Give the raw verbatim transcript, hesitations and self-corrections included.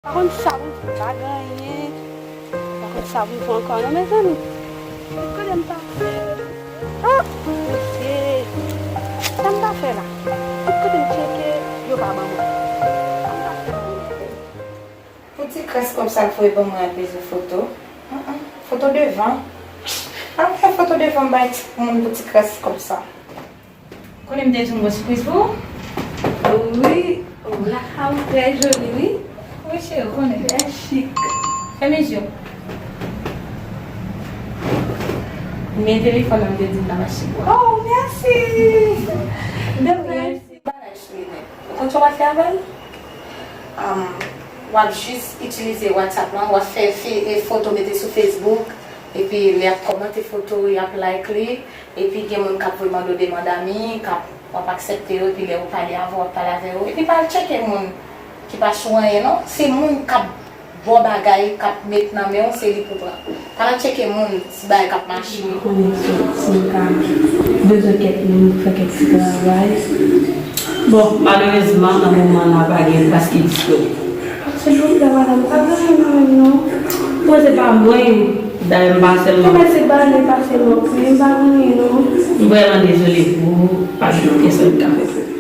Pa konn sa pou m fè, pa gen anyen. Pa konn sa pou m fè ankò non, mezanmi. Kote m ta fè? Ah, mesye. Sa m ta fè la? Tout kote m tcheke, yo pa ban mwen. Sa m ta fè la, mesye? Pou ti kras kòb sa l voye ban mwen ap bezwen foto. An, an, foto devan. Al fè foto devan m bay timoun pou ti kras kòb sa. Konnen m te di w m gon sipriz pou ou? Wi, lakay ou trè joli, wi. Wi, cheri, ou konnen. Trè chik. Fèmen je w. Men telefòn nan m te di m t ap achte pou ou. Oh, mèsi! De rien. Bagay sou li nèt. Ou konn sa w ap fè avè l? Um, w ap jis itilize WhatsApp lan, w ap fè fe- e foto mete sou Facebook, epi lè y ap kòmante foto, y ap like li, epi gen moun k ap voye mande w demann ami, k ap, w ap aksepte yo, epi lè yo pale avè w, w ap pale avè yo. Epi pa al tcheke moun ki pa sou anyen non, se moun k ap ba w bagay k ap met nan men w, se li pou pran. Pa al tcheke moun, ti bagay k ap mache. Konnen si, si m ka bezwen kèk moun pou fè kèk ti travay. Bon, malerezman, nan moman an la, pa gen paske disponib. Se pou sa, madanm, pa gen anyen nan men m non. Bon, se pa mwen, dayè m pa sèlman. Kòman se bale, pa sèlman, men m pa gen anyen non. M vrèman dezole pou ou, pa gen pyès anyen m ka fè pou ou.